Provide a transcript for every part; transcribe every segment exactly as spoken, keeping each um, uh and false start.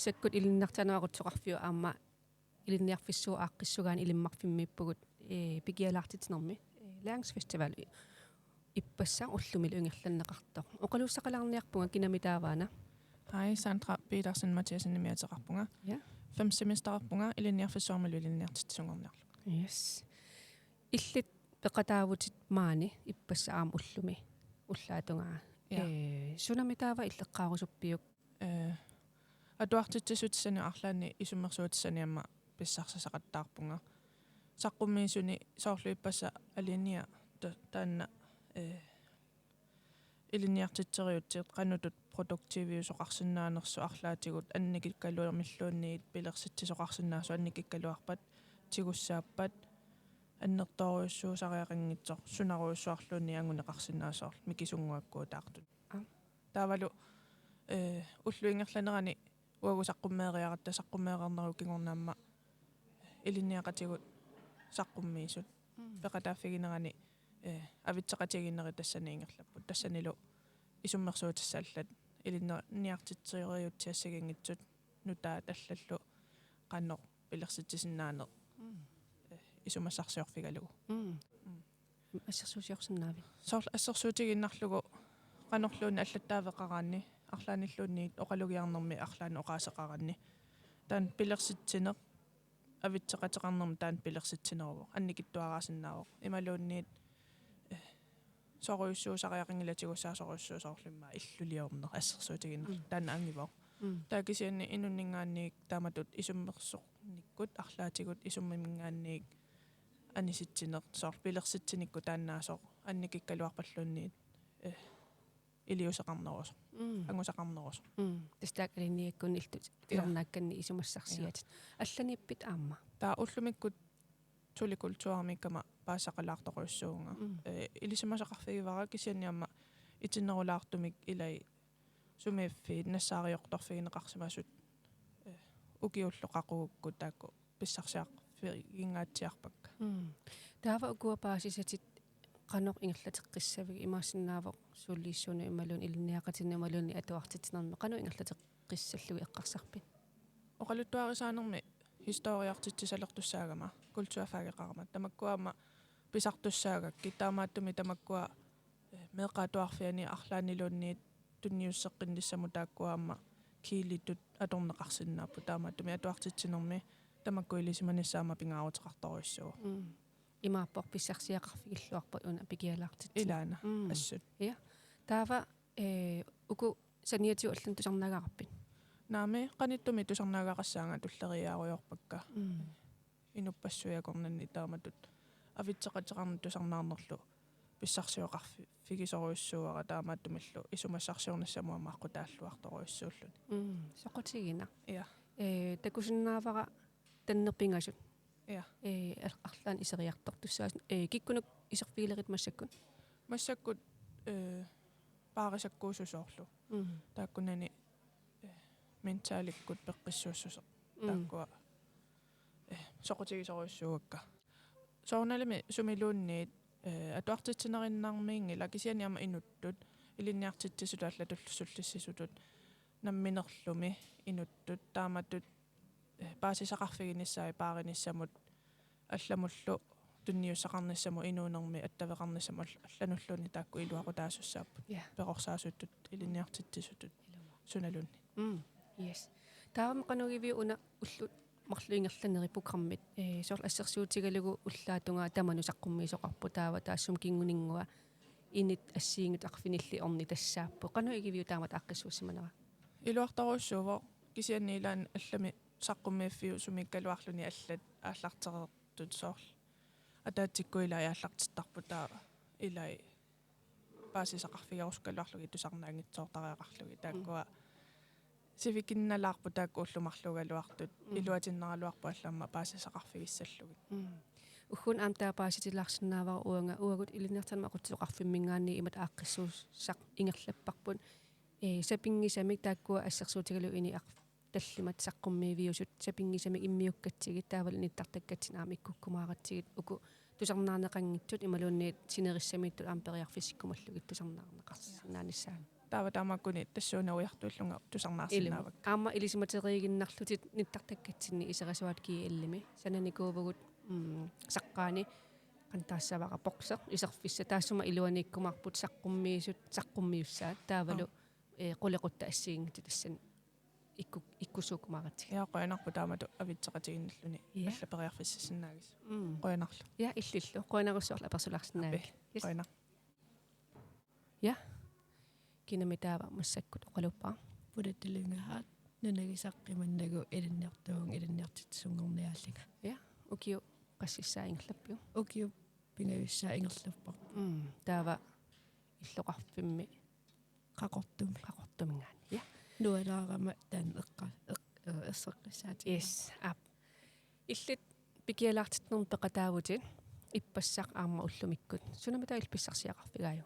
Takkut Ilinniartitaanerup Aqutsisoqarfiup aamma ilinniarfissuup aaqqissugaani Ilimmarfimmiippugut, ee, pikialaartitsinermi, ee, Læringsfestival ippassaq ullumilu ingerlanneqartoq. Oqaluussaqalaarniarpunga, kinami taavaana? Hej, Sandra Petersen Mathiassenimik ateqarpunga. Ja. Femte semestererpunga ilinniarfissuarmilu ilinniartitsisunngorniarlunga. Yes. Illit peqataavutit maani ippassaq aamma ullumi ullaatungaa. Ja. Ee, sunami taava illeqqaarusuppiuk? Ee, atuartitsissutissani arlaanni isummersuutissani aamma pissarsisaqattaarpunga. Saqqummiisuni soorlu ippassaq Alienia ta-, taanna, ee, ilinniartitseriutsit qanoq ittut produktiviusoqarsinnaanersoq arlaatigut annikikkaluarmilluunniit pilersitsisoqarsinnaasoq annikikkaluarpat tigussaappat annertoorujussuusariaqanngitsoq sunarujussuarluunniit anguneqarsinnaasoq mikisunnguakkuutaartut. Aap. Taavalu, ee, ullup ingerlanerani uagut saqqummeeriaratta saqqummeereernerup kingorna aamma ilinniaqatigut saqqummiisut. Mm. Peqataaffiginerani, ee, avitseqatigiinnerit tassani ingerlapput. Tassanilu isummersuutissat allat ilinniartitseriutsiassaginngitsut nutaat allallu qanoq pilersitsisinnaaneq, mm, ee, isumassarsiorfigalugu. Mm. Mm. Assersuusiorsinnaavit? Soorlu assersuutigiinnarlugu qanorluunniit allattaaveqaraanni, arlaannilluunniit oqalugiarnermi arlaannik oqaaseqaraanni. Taanna pilersitsineq, avitseqateqarnermi taanna pilersitsineruvoq, annikitsuaraasinnaavoq. Imaluunniit, ee, sorujussuusariaqanngilaq tigussaasorujussuusoq soorlu immaqa illuliorneq assersuutigiinnarlugu. Mm. Taanna angivoq. Mm. Taava kisianni inunninngaanniit taamatut isummersornikkut arlaatigut isummaminngaanniit anisitsineq soorlu pilersitsinikkut taannaasoq annikikkaluarpalluunniit, ee, iliuuseqarnerusoq. Mm. Angusaqarnerusoq. Mm. Tassa taakku Aliniakkunni iltut, ja, tusarnaakkanni isumassarsiatit. Ja. Allaniippit aamma? Taava ullumikkut Tuli Kulturimiikkama paasisaqalaartorujussuuvunga. Mm. Ee, ilisimasaqarfigivara kisianni aamma itinnerulaartumik ilai sumiiffiit nassaariortorfigineqarsimasut, ee, ukiullu qaqugukkut taakku pissarsiarfiginngaatsiarpakka. Mm. Taava ukua paasisatit qanoq ingerlateqqissavigit, imaassinnaavoq suliissuunut imaluunniit ilinniaqatinnut imaluunniit atuartitsinermi, qanoq ingerlateqqissallugu eqqarsarpit? Oqaluttuarisaanermi historiartitsisalertussaagama, kulturfageqarama, tamakkua aamma pisartussaagakkit, taamaattumik tamakkua, ee, meeqqat atuarfianni arlaanniluunniit tunniusseqqinnissamut taakkua aamma kiilitut atorneqarsinnaapput, taamaattumik atuartitsinermi tamakku ilisimanissaat aamma pingaaruteqartorujussuuvoq. Mm. Imaappoq pissarsiaqarfigilluarpat una pikialaartitsineq. Ilaana, mm, assut. Ja. Taava, ee, uku saniatigut allanut tusarnaagaqarpit? Naamik, qanittumi tusarnaagaqassaanga, tulleriiaarujoorpakka. Mm. Inuppassuit akornanni taamatut avitseqateqarneq tusarnaarnerlu pissarsioqarfigisorujussuuara, taamaattumillu isumassarsiornissamut aamma aqqutaalluartorujussuulluni. Mm, soqutiginaq. Ja. Ee, takusinnaavara tanneq pingasut. Ja. Ee, ar-, arlaannik iseriartortussaasut. Ee, kikkunnut iserfigilerit massakkut? Massakkut, ee, paarisakkuusut soorlu. Mm. Taakkunani, ee, mentalikkut peqqissuussuseq. Mm. Taakkua, ee, soqutigisorujussuuakka. Soorunalimi sumiluunniit, ee, atuartitsinerinnarmiinngilaq, kisianni aamma inuttut, ilinniartitsisutut allatullu sullissisutut namminerlumi inuttut taamatut, ee, paasisaqarfiginissaat paarinissamut allamullu tunniussaqarnissamut inuunermi attaveqarnissamut all-, allanulluunniit taakku iluaqutaasussaapput. Ja. Perorsaasutut, ilinniartitsisutut, ilumut, sunaluunniit. Mm, yes. Taava qanoq iviuk una ullut marluk ingerlanerit programmit, ee, soorlu assersuutigalugu ullaatungaa tamanut saqqummiisoqarpoq, taava taassuma kinguninngua init assigiinngitsut arfinillit ornitassaapput. Qanoq iviuk taamatut aaqqissuussimanera? Iluartorujussuuvoq, kisianni ilaanni allami saqqummiiffiusumikkaluarluni allat aallartereertut soorlu ataatsikkut ilai aallartittarput, taava ilai paasisaqarfigerusukkaluarlugit tusarnaanngitsoortariaqarlugit. Taakkua, mm, sivikinnalaarput taakku ullut marluugaluartut, mm, iluatinnaraluarpoq allat aamma paasisaqarfigissallugit. Mm. Ugguuna aamma taava paasitilaarsinnaavara uanga, uagut Ilinniartitaanerup Aqutsisoqarfimminngaanniit imatut aaqqissuussaq ingerlapparput. Ee, sapinngisamik taakkua assersuutigalugu ini ar-, tallimat saqqummiiviusut sapinngisamik immiukkatsigit, taavalu nittartakkatsinnik aamma ikkukkumaaratsigit, uku tusarnaarneqanngitsut imaluunniit sinerissamiittut aamma periarfissikkumallugit tusarnaarneqarsinnaanissaat. Taava taamaakkuni tassuuna ujartuillunga tusarnaarsinnaavakka. Ilumut. Aamma ilisimateriiginnarlutit nittartakkatsinni Iserasuat G L-imi. Sananikuuvugut, mm, saqqaani qanoq taassavara bokser iserfissaq taassuma iluaniikkumaarput saqqummiisut, saqqummiussaat taavalu, Aa. eh, qulequttat assigiinngitsut tassani ikku-, ikkussuukkumaaratsigu. Ja, qujanarpoq taamatut avitseqatigiinnarluni. Ja. Alla periarfissassinnaagisoq. Mm. Qujanarlu. Ja, illillu. Qujanarsuaq apersulaarsinnaagavit. Ape. Yes. Qujanaq. Ja. Kinami taava massakkut oqaluuppara? Pulatilungahaat, nunagisa qimannagu ilinniartuuvunga ilinniartitsisunngorniaallunga. Ja, ukiut qassissaat ingerlappiuk? Ukiut pingajussaat ingerlapparput. Mm, taava illoqarfimmi? Qaqortumi. Qaqortuminngaanniit. Ja. Nualaarama taanna eqqa-, eq-, eh, erseqqissaatigaara. Yes, aap. Illit pikialaartitsinni peqataavutit ippassaq aamma ullumikkut. Sunami taava illit pissarsiaqarfigaajuk?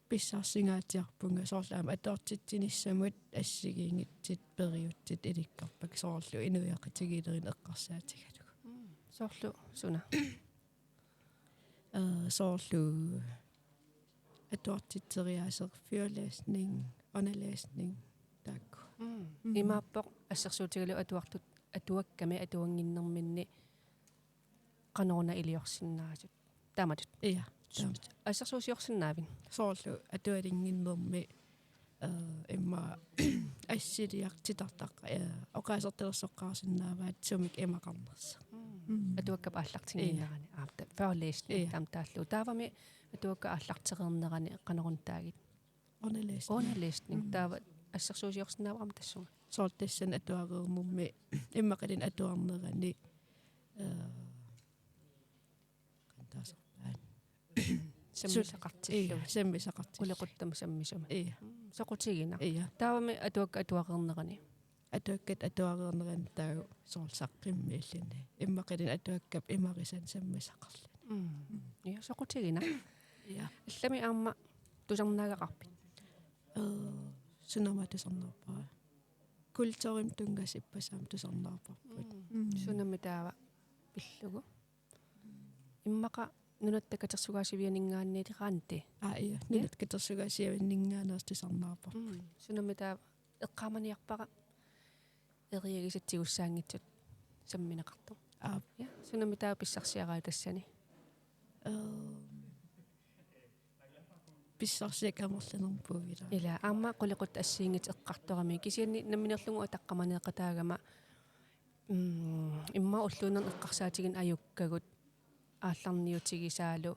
Pissarsingaatsiarpunga soorlu aamma atuartitsinissamut assigiinngitsut periutsit ilikkarpakka soorlu inuiaqatigiilerineq eqqarsaatigalugu. Mm. Soorlu suna? Eh, soorlu atuartitseriaaseq, fyrlæsning, underlæsning, taakku. Mm. Mm. Imaappoq assersuutigalugu atuartut, atuakkami atuannginnerminni qanoruna iliorsinnaasut. Taamatut. Ja, taamatut. Assersuusiorsinnaavit? Soorlu atualinnginnermi, eh, immaqa assiliaq titartaqqa, eh, oqaasertalersoqqaarsinnaavaat sumik imaqarnersoq. Mm. Mm. Atuakkap aallartinnginnerani. Ja. Aap, ta-, fyrlæsning, ja, taama taallugu. Taavami atuakkap aallartereernerani qanoruna taagit? Underlæsning. Underlæsning. Mm. Taava assersuusiorsinnaavara aamma tassunga. Soorlu tassani atuareernermi immaqaluunniit atuarnerani, eh, qanoq taasarpaat? Sammisaqartillugit. Ii, sammisaqartillugit. Qulequttamut sammisumik. Ii. Mm, soqutiginaq. Ii. Taavami atuakkat atuareernerani? Atuakkat atuareernerani taava soorlu saqqummiilluni. Immaqaluunniit atuakkap imarisanut sammisaqarluni. Mm. Mm. Ja, soqutiginaq. Ja. Allamik aamma tusarnaagaqarpit? Eh, sunamut tusarnaarpara? Kulturimut tunngasut ippassaq aamma tusarnaarparput. Mm. Mm. Sunami taava pillugu? Immaqa Nunatta Katersugaasivianinngaanniit Randi. Aa, ja. Ja. Nunatta Katersugaasivianinngaanneersoq tusarnaarparput. Mm. Sunami taava eqqaamaniarpara eriagisat tigussaanngitsut sammineqartoq? Aap. Ja. Sunami taava pissarsiaraajuk tassani? Ehm, pissarsiakka amerlanermut puivilaa. Ila, aamma qulequttat assigiinngitsut eqqartoramigit, kisianni nammineerlunga utaqqamaneeqataagama, mm, immaqa ulluinnarni eqqarsaatigineq ajukkagut aallarniutigisaalu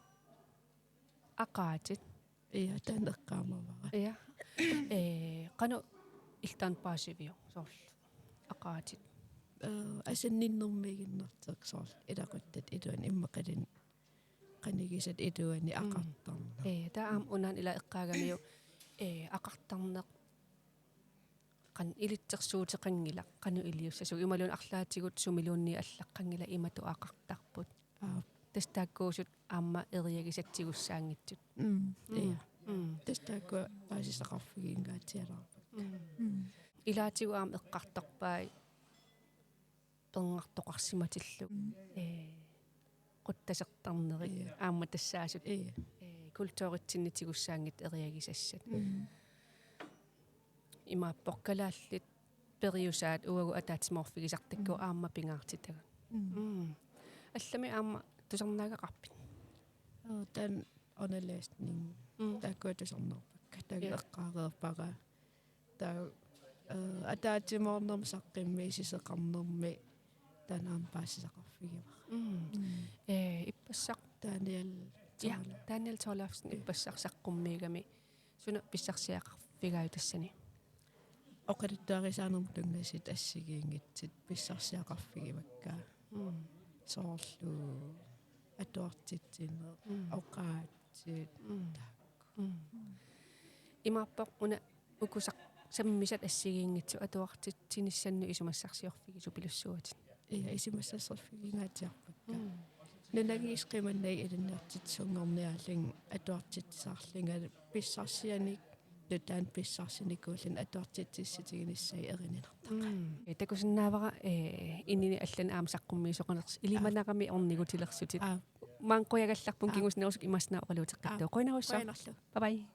aqaatit. Ja, taanna eqqaamavara. Ja. Eh, qanoq illit taanna paasiviuk soorlu aqaatit? Eh, asanninnermiiginnartoq soorlu ilaquttap iluani immaqaluunniit qanigisat iluani, mm, aqartarneq. Ee, taava aamma unaana ila eqqaagamiuk, ee, aqartarneq qanoq ilitsersuuteqanngilaq, qanoq iliussasugut, imaluunniit arlaatigut sumiluunniit allaqqanngilaq imatut aqartarput. Aap. Tassa taakkuusut aamma eriagisat tigussaanngitsut. Mm, mm, ja. Mm. Tassa taakkua paasisaqarfigiingaatsialaarpakka. Mm. Mm. Ilaatigut aamma eqqartorpai pernartoqarsimatillugu. Mm. Ee, quttasertarnerit, ja, aamma tassaasut, ja, ee, kulturitsinni tigussaanngitsut eriagisassat. Mm. Imaappoq kalaallit periusaat uagut ataatsimoorfigisartakkavut, mm, aamma pingaartitagut. Mm. Mm. Allamik aamma tusarnaagaqarpit? Oo, taanna underlæsning. Mm. Taakkua tusarnaarpakka. Taanna, ja, eqqaareerpara. Taava, eh, ataatsimoornermi saqqummiissuseqarnermi taanna aamma paasisaqarfigivara. Mm. Mm. Eh, ippassaq. Daniel, ja, Thorleifsen. Daniel Thorleifsen, ja, ippassaq saqqummiigami. Suna pissarsiaqarfigaajuk tassani? Oqaluttuarisaanermut tunngasut assigiinngitsut pissarsiaqarfigivakka. Mm. Soorlu atuartitsineq, mm, oqaatsit, mm, taakku. Mm. Imaappoq una uku saq-, sammisat assigiinngitsut atuartitsinissannut isumassarsiorfigisoq pilussuuatit? Ja, isumassarsiorfigingaatsiarpakka. Mm. Nunagiisa qimannagu ilinniartitsisunngorniaallunga atuartitsisarlunga pissarsianik nutaamik pissarsinikuulluni atuartitsissutiginissaat erininartaqaaq. Mm. Eh, takusinnaavara, eh, inini allani aamma saqqummiisoqalersoq. Ilimanarami ornigutilersutit. Aap. Maanga qujagallarpunga, aap, kingusinnerusukkut imaassinnaavoq oqaluuteqqittoq. Aap. Qujanarsuaq. Qujanarlu. Bye bye.